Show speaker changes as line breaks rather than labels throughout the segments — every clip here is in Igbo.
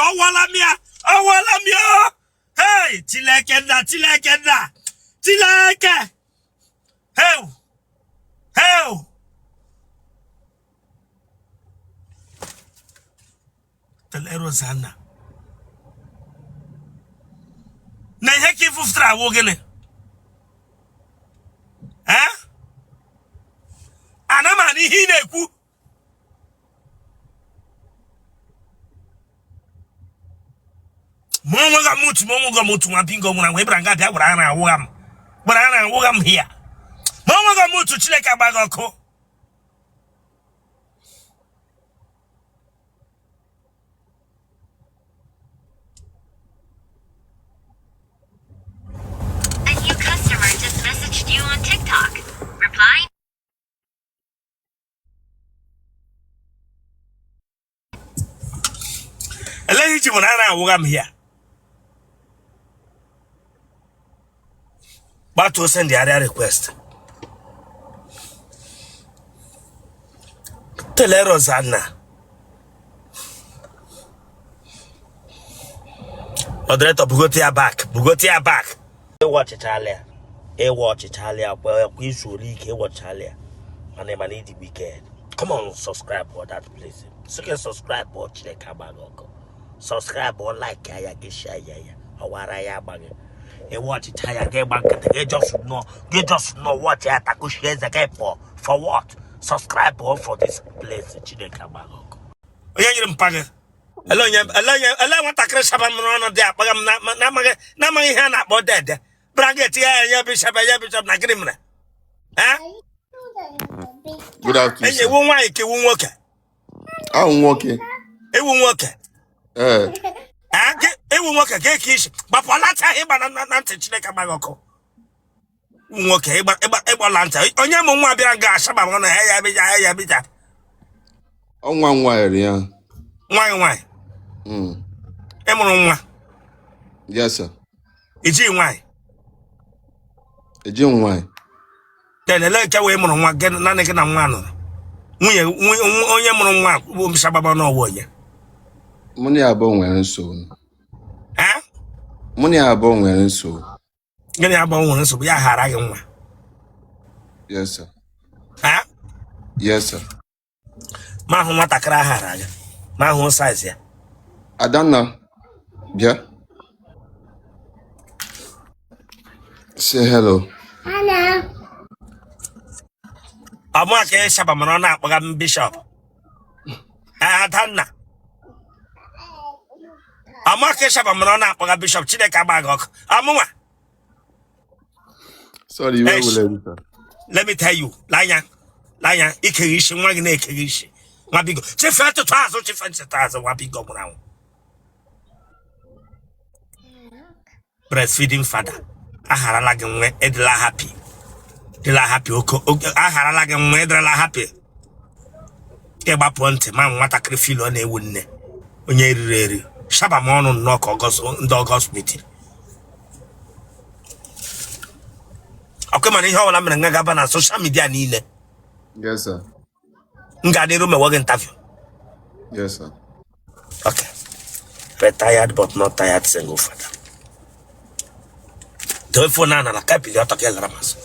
Chineke, ọwụọla m ya, ọwụọla m ya. Hey, Chineke nna, Chineke nna, Chineke. Hey, hey. Tele Rosanna na ihe ka ifufutara awụ gịnị? Eh? Ana m anụ ihe ị na-ekwu. Ma onwe gị mute, ma onwe gị mute. Nwa bingo nwụrụ anwụ, ịbara nga bịa gwara ara awụgha m, gwara ara awụgha m hia. Ma onwe gị mute, Chineke agba gị ọkụ.
A new customer just messaged you on TikTok. Reply.
Elee ihe iji mụ na ara awụgha m hia? Gbatuo, send arịa request. Tele Rosanna. Moderator, bugote ya back, bugote ya back. Ịwa ọchịchala ya, ịwa ọchịchala ya kwa kwa izu ole ike ịwọchala ya. Mana ịma na ịdị wicked. Come on, subscribe for that place. Sị subscribe ọ, Chineke agba gị ọkụ. Subscribe ọ, like ya, gị share ya, ya ọwara ya agba gị. Ịwa ọchịcha ya, gị gba nkịtị, gị just nọ, gị just nọ watch ya, takushi eze gị pụọ. For what? Subscribe ọ for this place. Chineke agba gị ọkụ. Onye nyere mpa gị? Ele onye, ele onye, ele nwatakịrị shaba m n'ọnụ dị akpaga m na-amaghị ihe a na-akpọ dede bịara ga etinye ya nye bishop, nye bishop na gịnị mere? Eh?
Good afternoon,
Enyi
sir.
ewu nwaanyị ka ewu nwoke?
Ahụ nwoke.
Ewu nwoke?
Ee.
Eh, ewu nwoke ka eke isi gbapụọla ntị ahụ ịgba na ntị. Chineke agbaghị ọkụ. Ewu nwoke ịgbala ntị. Onye mụ nwa bịara nga ashaba m na ya ya bija ya ya bija.
Ọnwa nwa ya.
Nwa gị nwaanyị? Ị mụrụ nwa?
Yes, sir.
Iji nwaanyị?
Eji m nwaanyị.
Then ele nke wee mụrụ nwa gị, naanị gị na nwa nọrọ? Nwunye onye mụrụ nwa bụ shababa n'ọwa onye?
Mụ na ya abụọ nwere nsogbu.
Eh?
Mụ na ya abụọ nwere nsogbu.
Gịnị ya nwere nsogbu ya ghara gị nwa?
Yes, sir.
Eh?
Yes, sir.
Ma ahụ nwatakịrị aghara gị, ma ahụ size ya.
Adanna, bịa. Say hello.
Hello.
Ọmụ aka ịshaba mara ọ na-akpọga m bishop. Eh, Adanna, ọmụ aka ịshaba mara ọ na-akpọga bishop. Chineke agba gị ọkụ, ọmụnwa.
Sorry, iwe
Eish.
were gị, sir.
Let me tell you, lanya lanya, ikeghị isi nwa gị na-ekeghị isi. Nwa bigo, chefe ntụtụ azụ, chefe ntụtụ azụ. Nwa bigo nwụrụ anwụ, breastfeeding father, agharala gị nwa, ịdịla happy, dịla happy. Oke agharala gị nwa, ịdịla happy. Ịgbapụ ntị ma nwatakịrị feel ọ na-ewu nne onye riri eri shaba m ọnụ nnọọ ka August, ndị August meeting ọkụ. Mana ihe ọbụla mere nga gaba na social media niile.
Yes, sir.
M ga-adịru mewe gị interview.
Yes, sir.
Okay. Retired but not tired single father. Dowe phone a n'ala ka bili ọtọ ka ị lara m azụ.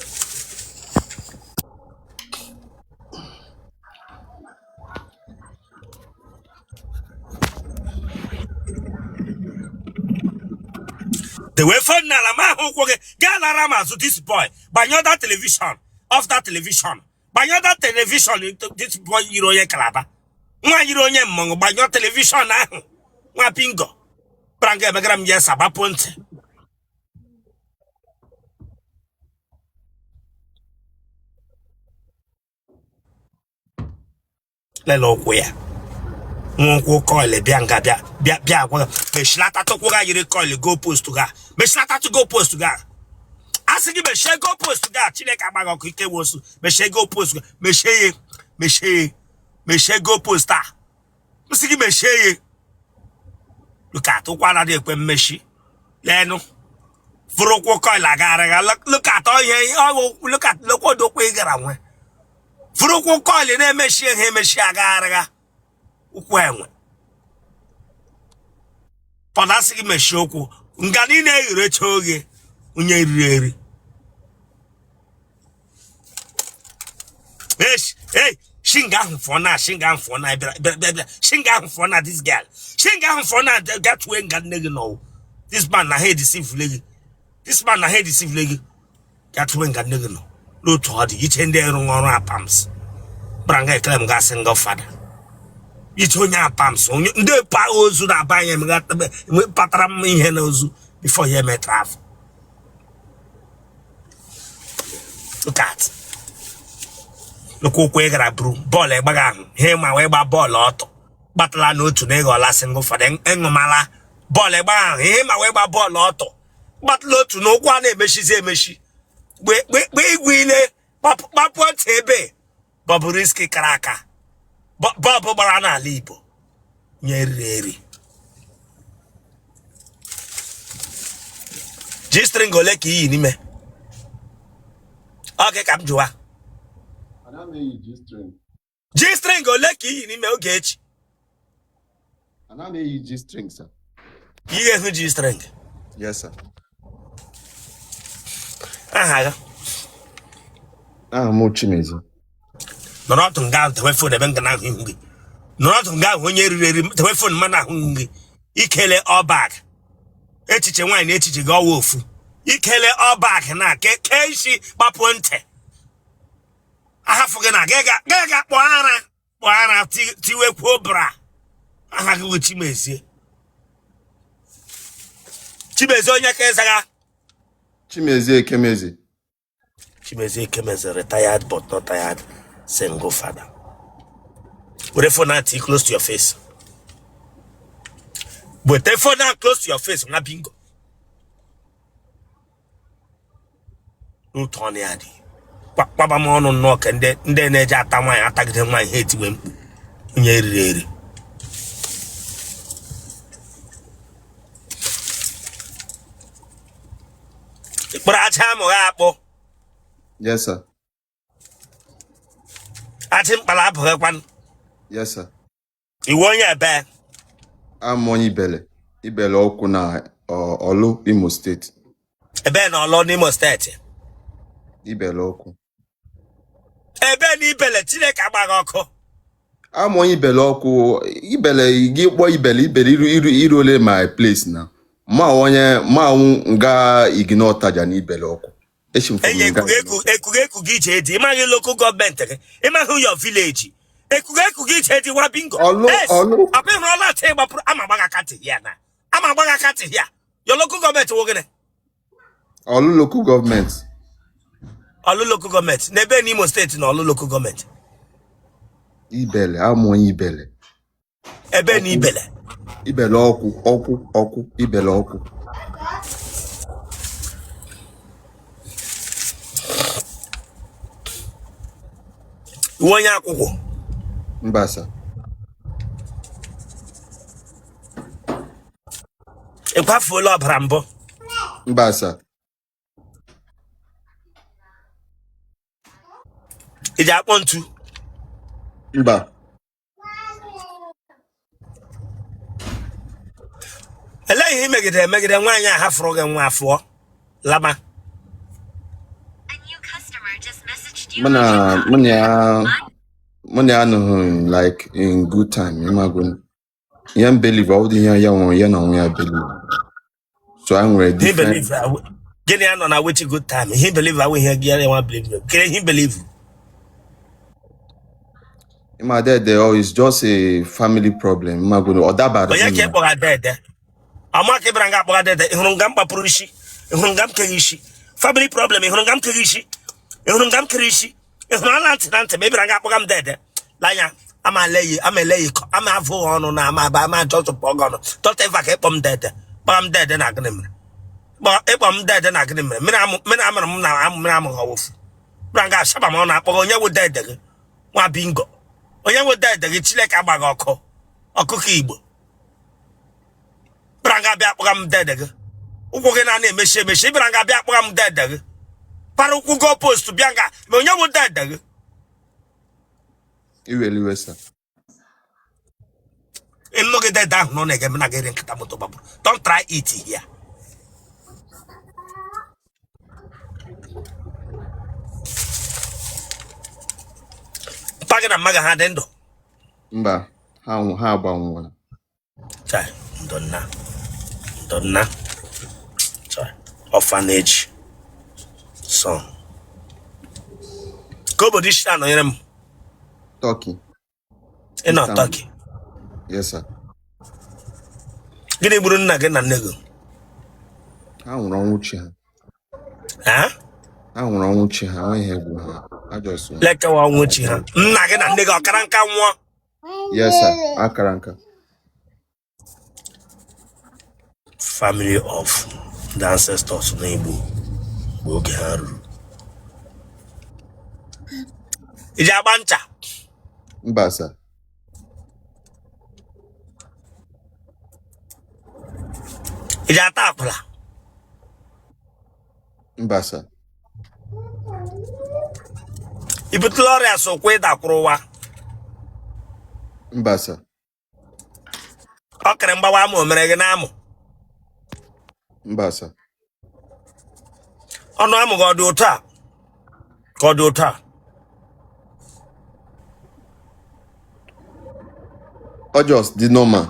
Dewe phone n'ala ma ahụ ụkwụ gị gaa lara m azụ. This boy, gbanyụọ that television, off that television, gbanyụọ that television. This boy yiri onye Calabar, nwa yiri onye mmọnwụ. Gbanyụọ television ahụ, nwa pingo bara nga emegara m ya agbapụ ntị. Lele ụkwụ ya, nwa ụkwụ coil. Bịa nga, bịa, bịa, bịa gwa mechilata tụkwụ ga yiri coil. Goal post ga mechilata, goal post ga asị gị mechie goal post ga. Chineke agbaghị ọkụ ike wosu. Mechie goal post ga, mechie ya, mechie ya, mechie goal post a. M sị gị mechie ya. Look at ụkwụ anaghị ekwe mmechi. Leenụ fụrụ ụkwụ coil agagharịga. Look at ihe ọwụ, look at, lekwa odokwu ị gara nwe fụrụ ụkwụ coil na-emechi ha emechi agagharịga ụkwụ enwe. Pọdasị gị mechie ụkwụ nga niile egherecha oghe onye riri eri. Hey, shinga ahụ fụọ na shinga ahụ fụọ na bịara bịara bịara shinga ahụ fụọ na this girl shinga ahụ fụọ na gatue nga nne gị nọ this man na ha edeceivule gị this man na ha edeceivule gị gatue nga nne gị nọ n'otu ọ dị iche ndị rụrụ ọrụ apams bara nga ekele m ga single father iche onye apams onye ndị pa ozu na-aba anya patara m ihe na ozu before ya eme travel. Look at lekwa ụkwụ ị gara buru bọọlụ ịgbaghị ahụ ihe ma wee gba bọọlụ ọtọ gbatala n'otu na ịghọla single father ịṅụmala bọọlụ ịgbaghị ahụ ihe ma wee gba bọọlụ ọtọ gbatala otu na ụkwụ a na-emechizi emechi gbe igwe ile kpapụ otu ebe Bobrisky kara aka bọbụ gbara n'ala Igbo nye eriri eri G-string ole ka i yi n'ime ọ gị ka m jụwa G-string ole ka i yi n'ime Ogechi
Ana m eyi G-string, sir.
Ị ga-ehụ G-string?
Yes, sir.
Aha gị?
Aha m Chimezie.
Nọrọ ọdụ nga ahụ tewe phone ebe m ga na-ahụ ihu gị. Nọrọ ọdụ nga ahụ onye riri eri tewe phone ma na-ahụ ihu gị. Ikele all back. Echiche nwaanyị na echiche gị ọwa ofu. Ikele all back na ke isi gbapụ ntị. Ahafụ gị na gị ga kpọọ ara. Kpọọ ara tiwekwuo bra aha gị bụ Chimezie Chimezie onye ka ị zaga
Chimezie Ekemeze.
Chimezie Ekemeze retired but not tired single father were phone ahụ tii close to your face weta phone ahụ close to your face nwa bingo n'otu ọnụ ya dị kpaba m ọnụ nnọọ ka ndị ndị na-eji ata nwaanyị atagide nwaanyị ha etiwe mkpu onye eriri eri ị kpụrụ aja amụ gị akpụ.
Yes, sir.
Achị mkpara abụghịkwanụ.
Yes, sir.
Ị wụ onye ebe?
Abụ m onye Ibele, Ibele Ọkwụ na Ọlụ, Imo steeti.
Ebe na Ọlụ n'Imo steeti?
Ibele Ọkwụ.
Ebe na Ibele? Chineke agbaghị ọkụ.
Abụ m onye Ibele Ọkwụ, Ibele gị kpọọ Ibele, Ibele iru iru iru ole my place na. Ma onye ma nga Igino Ọtaja na Ibele Ọkwụ. Echi m
enye ekugu ekugu ekugu ije dị ịmaghị local government gị ịmaghị your village ekugu ekugu ije dị wa bingo
Ọlụ ọlụ
akwa ịhụrụ ọla atị gbapụrụ ama agbaghị aka tị ya na ama agbaghị aka tị ya your local government wụ gịnị?
Ọlụ local government.
Ọlụ local government n'ebe n'Imo steeti na Ọlụ local government.
Ibele, abụ m onye Ibele.
Ebe na Ibele?
Ibele Ọkwụ, Ọkwụ, Ọkwụ, Ibele Ọkwụ.
Ị wụ onye Akwụkwụ?
Mba, sir.
Ị kwafuola ọbara mbụ?
Mba, sir.
Ị ji akpọ ntu?
Mba.
Elee ihe ị megide emegide nwaanyị a hafụrụ gị nwa afụọ lama?
Mụ na mụ na ya mụ na ya anọghị like in good time ịmago ihe m believe ọ dị ihe ya nwe ya na onwe ya believe so anyị nwere
He
different
believe gịnị ya nọ na which good time he believe awụ ihe gị ya nwa believe kere he believe.
Ịma dede, oh, it's just a family problem ịmago ọ dabara
Onye
mụ
ka
na
ị kpọga dede ama ka ị bịara nga akpọga dede ị hụrụ nga m kpapụrụ isi ị hụrụ nga m keghị isi family problem ị hụrụ nga m keghị isi ị hụrụ nga m kere isi ị hụrụ ala ntị na ntị ma ị bịara nga akpọga m dede lanya ama eleghị ama eleghị ama avụ ọnụ na ama aba ama jọtụpụ ọgụ ọnụ tọta ịva ka ịkpọ m dede kpọga m dede na gịnị mere ịkpọ m dede na gịnị mere mmiri amụrụ m na mmiri amụghị ọwụfu bịara nga asaba m ọnụ akpọga onye wụ dede gị nwa bingo onye wụ dede gị Chineke agbaghị ọkụ ọkụkọ Igbo bịara nga bịa akpọga m dede gị ụkwụ gị na na-emechi emechi bịara nga bịa akpọga m dede gị para ụkwụ goal post bịa nga ma onye wụ dede gị.
Iwere iwe, sir.
Nnọgide ede ahụ nọ na-ege m na gị nkịta moto gbagburu. Don't try it here. Mpa gị na mma gị ha dị ndụ?
Mba, ha agbanwụọla.
Chai, ndo nna, ndo nna. Chai, orphanage son. Ka obodo isi na-anọnyere m?
Turkey.
Ị nọ
Istanbul.
Turkey?
Yes, sir.
Gịnị gburu nna gị na nne gị?
Ha nwụrụ ọnwụ chi ha.
Ha?
Ha nwụrụ ọnwụ chi ha, nweghị ihe gburu ha. Ha just nwụrụ.
Lekewa ọnwụ chi ha. Nna gị na nne gị ọ kara nka nwụọ?
Yes, sir. Akara nka.
Family of the ancestors na-egbu mgbe oge ha ruru. I ji agba ncha?
Mba, sir.
I ji ata akwụla?
Mba, sir.
I butela ọrịa sokwa ịdakwụrụ ụwa?
Mba, sir.
Ọ kere mgbawa amụ o mere gị n'amụ?
Mba, sir.
Ọnụ amụ gị ọ dị otu a ka ọ dị otu a?
Ọ just dị normal.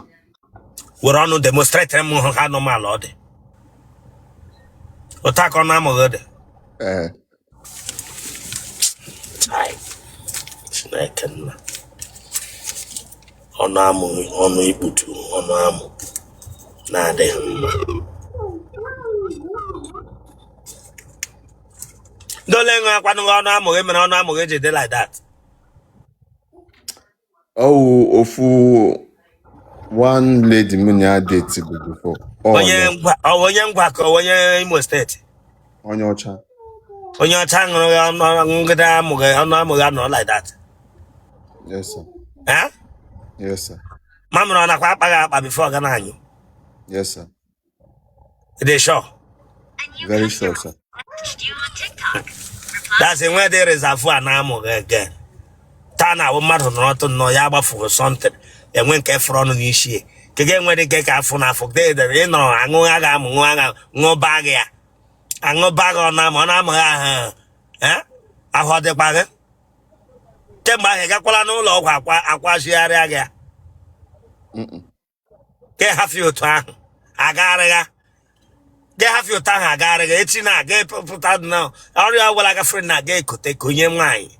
Were ọnụ demonstrate m hụ ha normal ọ dị. Otu a ka ọnụ amụ gị dị?
Ee.
Chai, Chineke nna. Ọnụ amụ, ọnụ ikputu ọnụ amụ na-adịghị mma. Ndị ole ṅụ akwanụ gị ọnụ amụ gị mere ọnụ amụ gị ji dị like that?
Ọ wụ ofu one lady mụ na ya date bụ before. Ọ
Onye
ya.
Ngwa, ọ bụ onye Ngwa ka ọ bụ onye Imo State?
Onye ọcha.
Onye ọcha ṅụrụ gị ọnụ ngịda amụ gị, ọnụ amụ gị anọ like that?
Yes, sir.
Eh?
Yes, sir.
Mamịrị ọ nakwa akpa gị akpa before ọ ga na-anyụ?
Yes, sir.
Dị sure?
Very sure, sir.
That's enwe dị reservoir na amụ gị again. Taa na awụ mmadụ nọrọ ọtụ nnọọ ya agbafughị something, enwe nke fụrụ ọnụ n'isi ya. Nke ga enwe dị nke ka afụ na afụ dịdere ị nọrọ aṅụ agha amụ ṅụ agha ṅụba gị ya aṅụba gị ọnụ amụ ọnụ amụ gị ahụ. Eh? Ahụ ọ dịkwa gị kemgbe ahụ? Ị gakwala n'ụlọ ọgwụ akwa akwazigharịa gị ya?
Mm-mm.
Ka ị hafie otu ahụ agagharịgha ga hafie otu ahụ agagharịgha echi na-aga pụta na ọrịa ọbụla gafere na-aga ekote konye nwaanyị.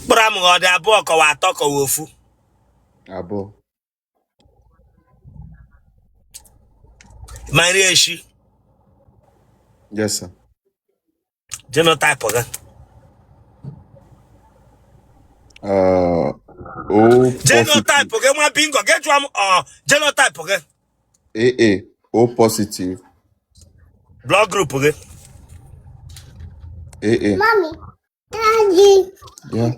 Mkpụrụ amụ gị ọ dị abụọ kọwa atọ kọwa ofu?
Abụọ.
Ma nri echi?
Yes, sir.
Genotype gị?
O positive.
Genotype gị, nwa bingo gị, jụọ m ọ genotype gị.
AA O positive.
Blood group gị?
AA.
Mommy, Daddy,
Yeah.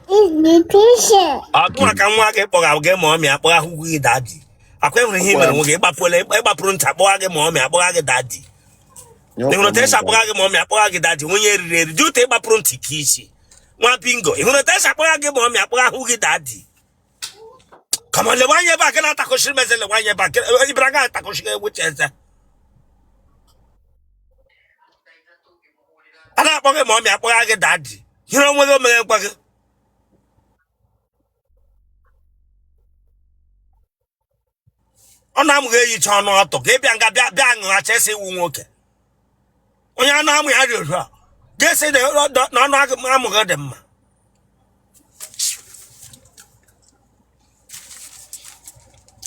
is the patient.
Ọ gụnwa ka nwa gị kpọga gị mommy, akpọga hụ gị daddy? Akwa enwere ihe i mere nwe gị, ịgbapụla ịgbapụrụ ncha, akpọga gị mommy, akpọga gị daddy. Ị hụrụ otu esi akpọga gị mommy, akpọga gị daddy? Nwunye eriri eri dị ụtọ, ịgbapụrụ ntị ka isi nwa bingo. Ị hụrụ otu esi akpọga gị mommy, akpọga hụ gị daddy? Come on, lewe anya ebe a gị na-atakọchiri m eze. Lewe anya ebe a ịbịara ga atakọchiri egwuche eze. A na-akpọ gị mommy, akpọga gị daddy. Hịrị onwe gị, omeghe nkwa gị. Ọ na-amụghị eyicha ọnụ ọtọ ka ị bịa nga bịa bịa ṅụghachi esi iwu nwoke onye anụ amụ ya dị otu a ga-esi na ọnụ amụghị dị mma.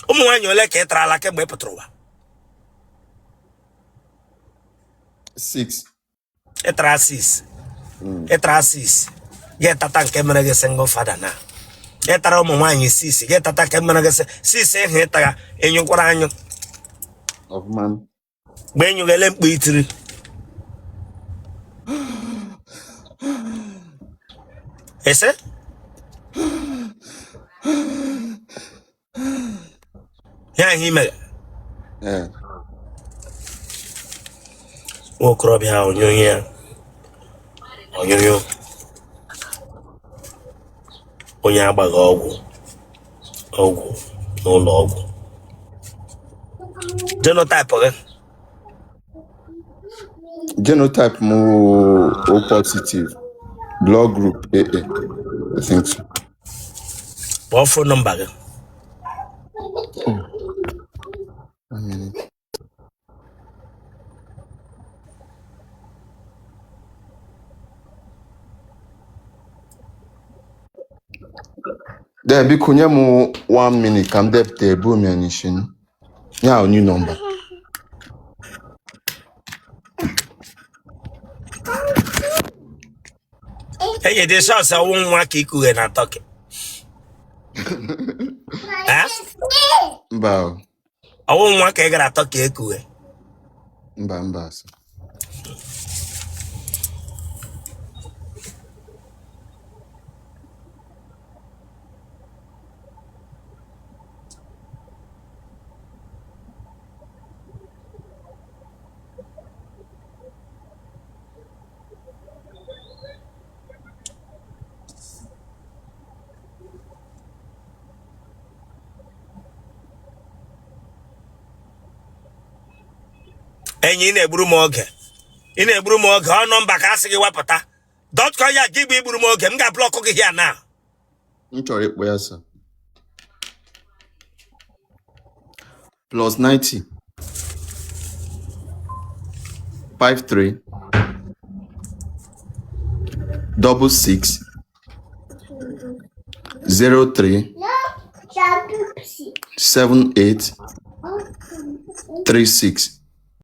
Ụmụ nwaanyị ole ka ị tarala kemgbe ị pụtara ụwa?
Six.
Ị tara six? Ị tara six, gị tata nke mere gị single father. Na ị tara ụmụ nwaanyị six, gị tata nke mere gị six. Ịhụ ịtagha enyụkwara anyụ?
Ọfụma.
Mgbe enyụghele mkpu itiri ese ya ihe imere.
Ee.
Nwa okorobịa ahụ onye onye ya Onyonyo onye agbaghị ọgwụ ọgwụ n'ụlọ ọgwụ. Genotype gị?
Genotype m wụ O positive, blood group AA, I think so.
Kpọọ phone number gị.
One minute. Then biko nye m one minute ka m depụta ebu m ya n'isi m. Ya new number.
Enyi dị sọsọ ọwụ nwa ka ikughe na Turkey. Eh?
Mba o.
Ọwụ nwa ka ị gara Turkey ekughe.
Mba mba sir.
Enyi, ị na-egburu m oge, ị na-egburu m oge. Ọ number ka a sị gị wepụta dọtkọ ya gị bụ igburu m oge. M ga-ablock gị here now.
M chọrọ ịkpọ ya sir. Plus 90 53 66 03 78 36.